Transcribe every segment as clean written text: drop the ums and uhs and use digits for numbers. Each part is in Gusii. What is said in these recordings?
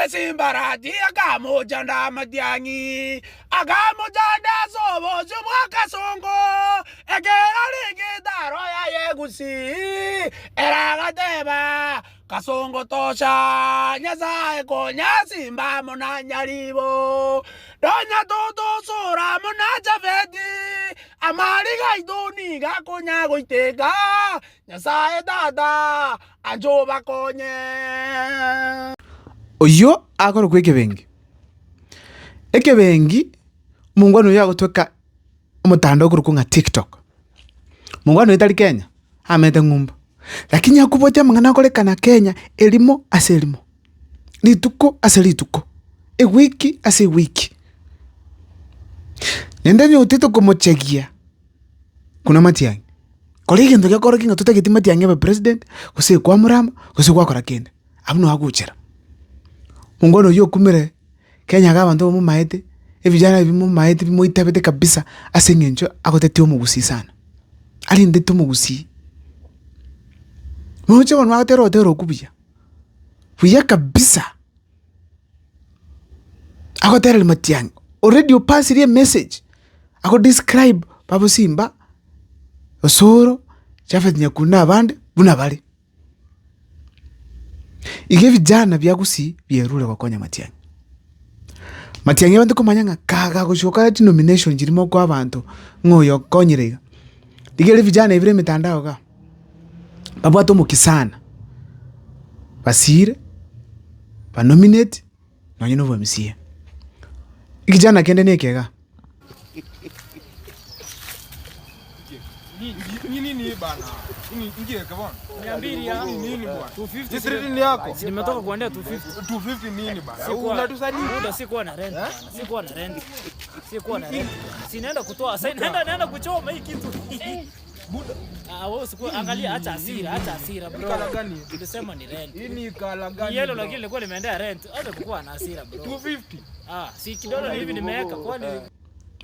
Esimbarati akamochanda amatiang'i, akamochanda ase obosio bw'akasongo, ekero rigetaro yaye gusii, ere agateba, Kasongo tosha, Nyasae konya simba amo na nyaribo, nonya totosora amo na Jafeti, amariga aito nigo akonya goiteka, Nyasae Tata, anche obakonye. Oyio akorokwa ekebengi. Ekebengi, omongwana oyio agotweka omotandao okorokwa ng'a tiktok. Mongwana oyio tari Kenya, amanyete ng'umbu, lakini akobwatia amang'ana akorekana Kenya erimo ase erimo, rituko ase rituko, ewiki ase ewiki. Naende onye otagete komochegia buna Matiang'i, kora egento gekorokia ng'a totageti Matiang'i abe president, gose kwamorama, gose gwakora kende, abwo noo agochera. Mongwana oyio okumire. Kenya iga abanto bamomaete, ebijana ebi bimomaete bimoitabete kabisa ase eng'encho agotetia omogusii sana, arendete omogusii. Moche bono agotera ogotera okwo buya, buya kabisa, agotereri matiang'i, already opasirie emessage, ago describe babu simba, osoro, Japhet Nyakundi na abande buna bare. Iga ebijana bia gusii bierure gokonya matiang'i. Matiang'i abanto komanya ng'a kaga gochia gokora chinomination chiria mokoa abanto ng'a oyo okonyire iga. Rigereria ebijana ebi bire emitandao igaa, babwate omokia sana, basire, banominate. Nonye na obwemisia. Ekichana kende neke iga.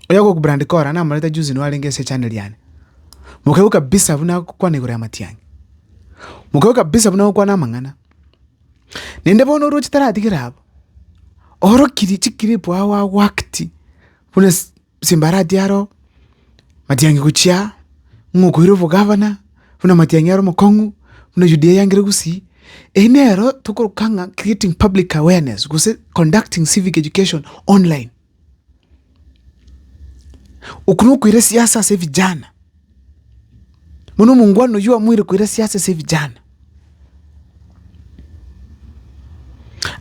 Oyo ogokubrand kora namorete juzi nigo arenge ase echannel yane. Mokegwa kabisa buna agokwana igoro ya matiang'i. Mokegwa kabisa buna agokwana amang'ana. Naende bono oroche taratigera abwo, orokirie chiclip ao agoact buna Simbarati aro, Matiang'i gochia aa, ng'a okoira obogavana, buna Matiang'i are omokong'u, buna UDA yangire gusii, eyio nero tokoroka ng'a creating public awareness gose conducting civic education online. Okwo nokoira esiasa ase evijana, bono omongwana oywo amoire koira esiasa ase evijana.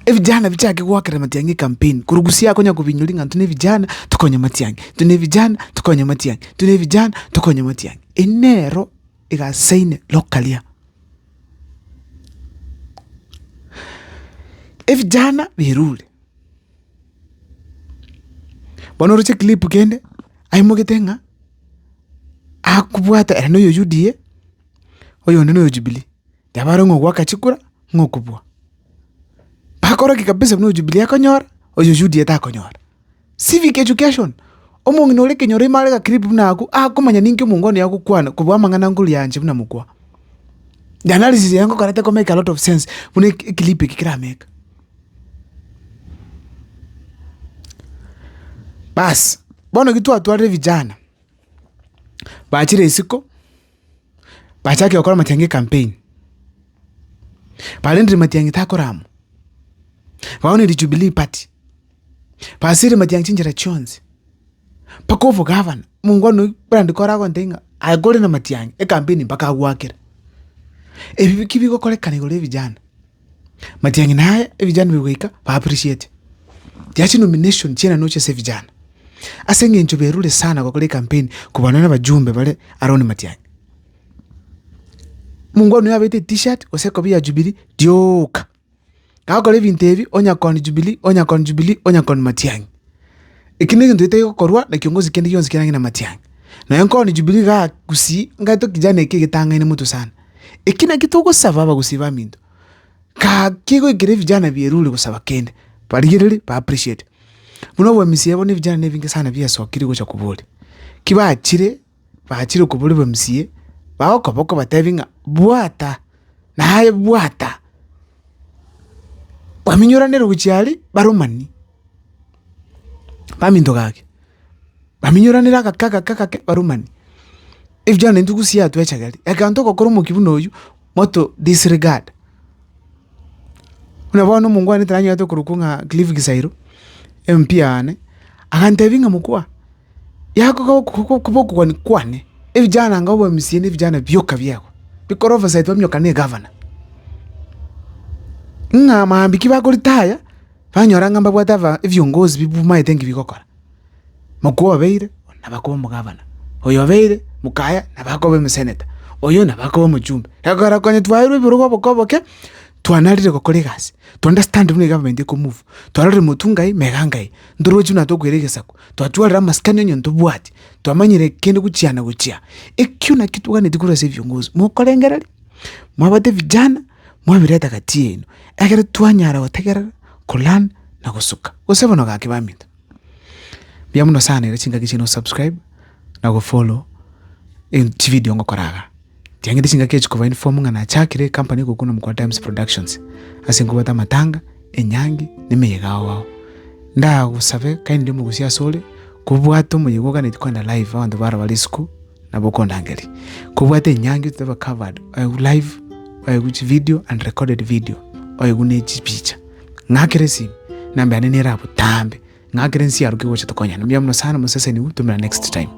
Ebijana bichake goakera matiang'i ecampaign, korwa gusii akonya kobinyori ng'a intwe na ebijana tokonye matiang'i, intwe na ebijana tokonye matiang'i, intwe na ebijana tokonye matiang'i. Eyio nero egasaine locally aa. Ebijana berure, bono oroche clip kende, aimogete ng'a akobwata ere na oyo UDA, oyonde na oyo Jubilee. Yabare ng'a ogoaka chikura, ng'a okobua. Bakorokia kabisa buna oyo Jubilee akonyora, oyo UDA takonyora. Civic education, omong'ina ore ekenyoro ime are gaclip buna akwo, akomanya ninki omongwana oyo agokwana kobua amang'ana nkoria yanche buna mokwa. The analysis eye ngokora teko make a lot of sense buna eke eclip eke keramake. Baas, bono ekio twatwarire vijana, bachire isiko. Bachakire gokora amatiang'i ecampaign, barendire matiang'i takorama, baonire Jubilee party, basire matiang'i chinchera chionsi, mpaka obogavana, omongwana oyio brand kore agontebia ng'a aye kore na matiang'i ecampaign mpaka agoakere. Ebi ki bigokorekana igoro ya evijana? Matiang'i naye ebijana bigoika ba appreciate. Tiga chinomination chiaye noche ase ebijana, ase eng'encho berure sana gokora ecampaign kobua nonya na abajumbe bare around Matiang'i. Omongwana oyo abete etishirt gose ekobia ya Jubilee rioka, gakora ebinto ebi onya koni Jubilee, onya koni Jubilee, onya koni Matiang'i. Eki na egento getari gokorwa na kiongozi kende gionsi kere ang'e na Matiang'i. Nonya nkoni Jubilee igaa gusii, ngaete ekijana eke egetang'aine motwe sana. Eki nakio togosaba abagusii baminto. Gaki goikera ebijana bierure gosaba kende, barigererie ba appreciate. Buna obwemisia bono ebijana nebinge sana biasokire gocha koboria. Ki bachire, bachire koboria obwemisia, bagokoba okobatebia ng'a bwata, naye bwata. Baminyoranire gochia aria, baromani, baminto gaki, baminyoranire agake agake agake baromani. Ebichana intwe gusii atwechageri, ekero togokora omokia buna oywo, moto disregard. Buna bono omongwana taranyarete korokwa ng'a Cliff Gisairo, MP yane, agantebia ng'a mokwa, koba okogania kwane, ebijana anga obo MCA na ebijana bioka biegwa, bikore oversight baminyokane na egavana. Ng'a maambia ki bakoritaya, banyora ng'a mbabwate aba ebiongozi bibamaete nki bigokora. Mokwa obeire, nabo akoba omogavana, oyo obeire mokaya, nabo akoba omoseneta, oyo nabo akoba omochumbe. Ekero konya twaerwe ebirogo oboke oboke, twanarire gokora egasi, to understand buna egovernment eko move, twarorire motwe ngai mega ngai, ntorochi buna tokoira egesaku, twatwarire amasikani onye ntobwati, twamanyire kende gochia na gochia. Ekio nakio toganetie korwa ase ebiongozi, mokorengereria, mwabate vijana, mwabireta gati yaino, ekero twanyara gotegerera, ko learn na gosuka. Gose bono gaki baminto. Mbuya mono sana ere chingaki chiaino subscribe na go follow chividio ngokora iga. Tiang'ete chingaki echi koba inform ng'a nachakire ecompany egokwana Mokua Times Productions ase nkobwate amatanga, enyangi na emeyega ao ao. Ndagosabe kindly omogusia asore kobwate omoyega oganeti kogenda live abanto baraba risuko nabo okondangeria. Kobwate enyangi tobe covered live oegwe chividio and recorded video oegwe ne chipicha. Ng'akere esimi, namba yane nere abotambe, ng'akere nsiaroke gocha tokonyane. Mbuya mono sana moseseniwe, tomera next time.